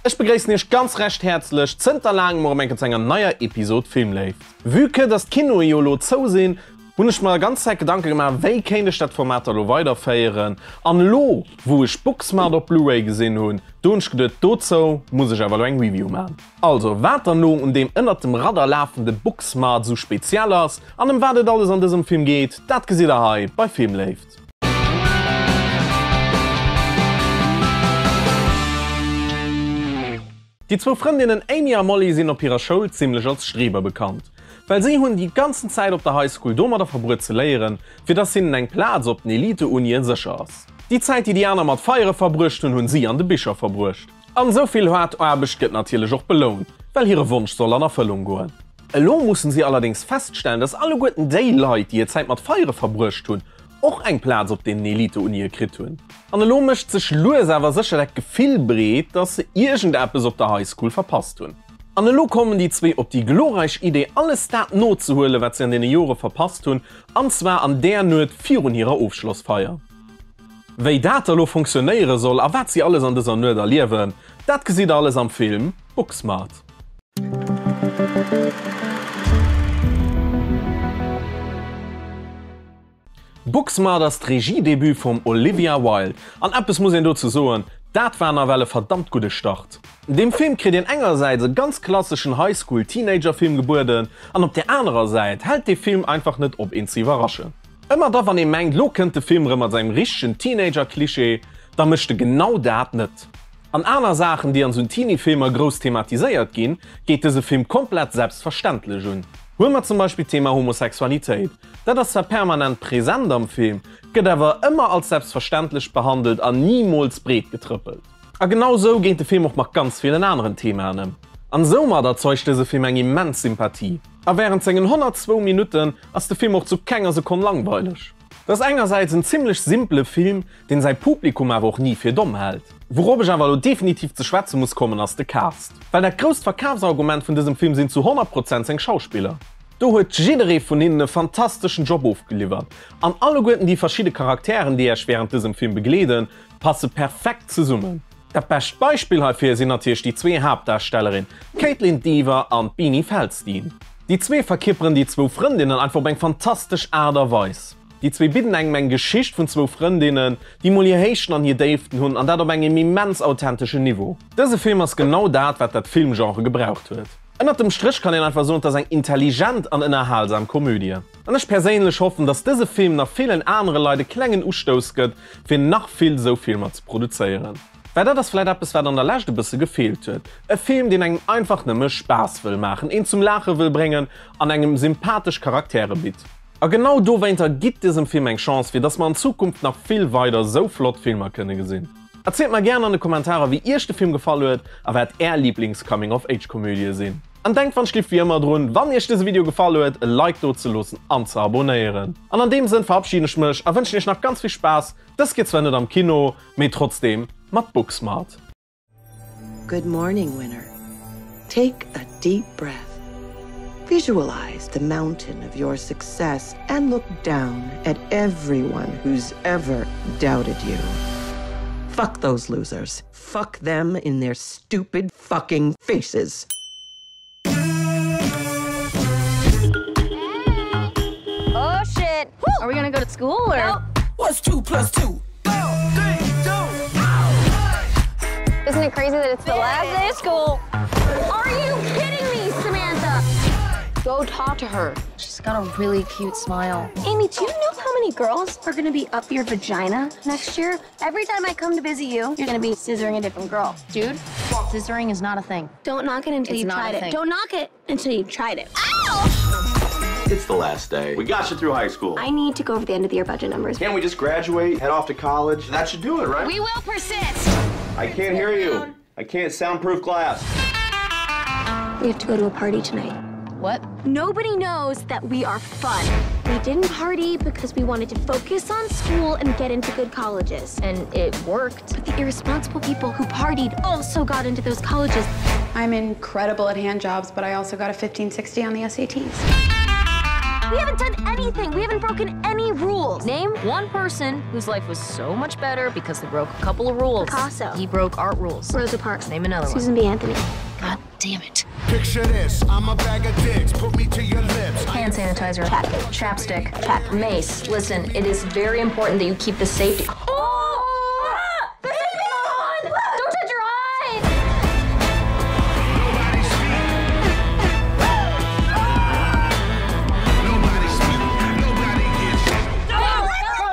Ech begréissen iech ganz recht häerzlech zënter laangem erëm eng Kéier zu enger neier Episod Filmléift. Vue que dass d'Kinoe jo elo zou sinn, hunn ech mer ganz Zäit Gedanke gemaach, wéi kéint ech dat Format da elo weiderféieren. An elo wou ech Booksmart op Blu-ray gesinn hunn, do hunn ech geduet, dozou muss ech awer elo eng Review maachen. Also wat dann elo un deem ënnert dem Radar lafende Booksmart esou speziell ass an ëm wat et alles an dësem Film geet, dat gesitt der hei bei Filmléift. Déi zwou Frëndinnen Amy a Molly sinn op hirer Schoul zimmlech als Streber bekannt, well si hunn déi ganzen Zäit op der High School domadder verbruet ze léieren, fir dass hinnen eng Plaz op den Elite-Unien sécher ass. Déi Zäit déi déi aner mat Feiere verbruecht hunn, hunn si an de Bicher verbruecht. An esou vill haart Aarbecht gëtt natierlech och belount, well hire Wonsch soll an Erfëllung goen. Elo mussen si allerdéngs feststellen, dass alleguerten déi Leit, déi hir Zäit mat Feiere verbruecht hunn, och eng Plaz op deenen Elite-Unie kritt hunn. An elo mécht sech lues awer sécher dat Gefill breet, dass se iergendeppes op der High School verpasst hunn. An elo kommen déi zwee op déi glorreich Idee, alles dat nozehuelen, wat si an deene Jore verpasst hunn, an zwar an där Nuet virun hirer Ofschlossfeier. Wéi dat elo funktionéiere soll a wat si alles an dëser Nuet erliewen, dat gesitt der alles am Film Booksmart. Booksmart ass d'Regiedebut vum Olivia Wilde an eppes muss een dozou soen, dat war nawell e verdammt gudde Start. Deem Film kritt een engersäits e ganz klasseschen High-School Teenager-Film gebueden an op där anerer Säit hält dee Film einfach net op een ze iwwerraschen. Ëmmer da wann ee mengt lo kënnt de Film rëm mat sengem richtegen Teenager-Klischee, da mécht e genau dat net. An aner Saachen, déi an esou Teenie-Filmer grouss thematiséiert ginn, geet dëse Film komplett selbstverständlech un. Huele mer zum Beispill d'Thema Homosexualitéit. Dat ass zwar permanent present am Film, gëtt awer ëmmer als selbstverständlech behandelt an nimools breet getrëppelt. A genau sou geet de Film och mat ganz villen aneren Themaen ëm. An soumat erzeugt dëse Film eng immens Sympathie. A wärend sengen 102 Minutten ass de Film och zu kenger Sekonn langweileg. Et ass engersäits en zimmlech simpele Film, deen säi Publikum awer och ni fir domm hält. Wourop ech awer elo definitiv ze schwätze muss kommen ass de Cast. Well dat grousst Verkafsargument vun dësem Film sinn zu 100 Prozent seng Schauspiller. Do huet jidderee vun hinnen e fantasteschen Job ofgeliwwert an alleguerten déi verschidde Charakteren, déi Iech wärend dësem Film begleeden, passe perfekt zesummen. Dat bescht Beispill heifir sinn natierlech déi zwee Haaptdarstellerin, d'Kaitlyn Dever an d'Beanie Feldstein. Déi zwee verkierperen déi zwou Frëndinnen einfach op eng fantastesch Aart a Weis. Déi zwee bidden engem eng Geschicht vun zwou Frëndinnen, déi mol hir Héichten an hir Déiften hunn an dat op engem immens authenteschen Niveau. Dëse Film ass genau dat, wat dat Filmgenre gebraucht huet. Ënnert dem Stréch kann een einfach soen, et ass eng intelligent an ënnerhalsam Komödie. An ech perséinlech hoffen, dass dëse Film nach villen anere Leit e klengen Ustouss gëtt, fir nach vill esou Filmer ze produzéieren. Well dat ass vläit eppes, wat an der Lescht e bësse gefeelt huet, e Film, deen engem einfach nëmme Spaass wëll maachen, een zum Laache wëll bréngen an engem sympathesch Charaktere bitt. A genau dowéinter gitt dësem Film eng Chance, fir dass mer an Zukunft nach vill weider esou flott Filmer kënne gesinn. Erzielt mer gären an de Kommentarer wéi iech de Film gefall huet a wat är Lieblings Coming of Age Komödie sinn. An denkt wann schlift wéi ëmmer drun, wann iech dëse Video gefall huet, e Like do ze loossen an ze abonéieren. An an deem Sënn verabschieden ech mech a wënschen iech nach ganz vill Spaass, dës Keer zwar net am Kino, mee trotzdem mat Booksmart. Good morning, winner. Take a deep breath. Visualize the mountain of your success and look down at everyone who's ever doubted you. Fuck those losers. Fuck them in their stupid fucking faces. Oh shit. Are we gonna go to school or? Nope. What's 2 plus 2? Isn't it crazy that it's the last day of school? Are you kidding me, Samantha? Go talk to her. She's got a really cute smile. Amy, do you know how many girls are gonna be up your vagina next year? Every time I come to visit you, you're gonna be scissoring a different girl. Dude, scissoring is not a thing. Don't knock it until it's you've tried it. Don't knock it until you've tried it. Ow! It's the last day. We got you through high school. I need to go over the end of the year budget numbers. Can't we just graduate, head off to college? That should do it, right? We will persist. I can't hear you. I can't soundproof glass. We have to go to a party tonight. What? Nobody knows that we are fun. We didn't party because we wanted to focus on school and get into good colleges. And it worked. But the irresponsible people who partied also got into those colleges. I'm incredible at hand jobs, but I also got a 1560 on the SATs. We haven't done anything. We haven't broken anything. any rules. Name one person whose life was so much better because they broke a couple of rules. Picasso. He broke art rules. Rosa Parks. Name another Susan one. B. Anthony. God damn it. Picture this, I'm a bag of dicks, put me to your lips. Hand sanitizer. Check. Chapstick. Check. Mace, listen, it is very important that you keep the safety. Oh! The safety's on! Don't touch your eyes!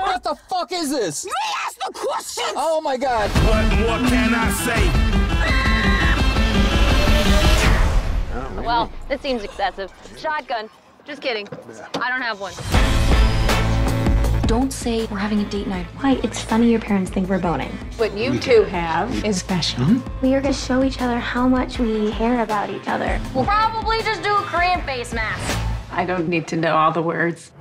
What the fuck is this? We ask the questions! Oh my god. What more can I say? Well, this seems excessive. Shotgun. Just kidding. I don't have one. Don't say we're having a date night. Why? It's funny your parents think we're boning. What you two have is special. Mm -hmm. We are gonna show each other how much we care about each other. We'll probably just do a Korean face mask. I don't need to know all the words.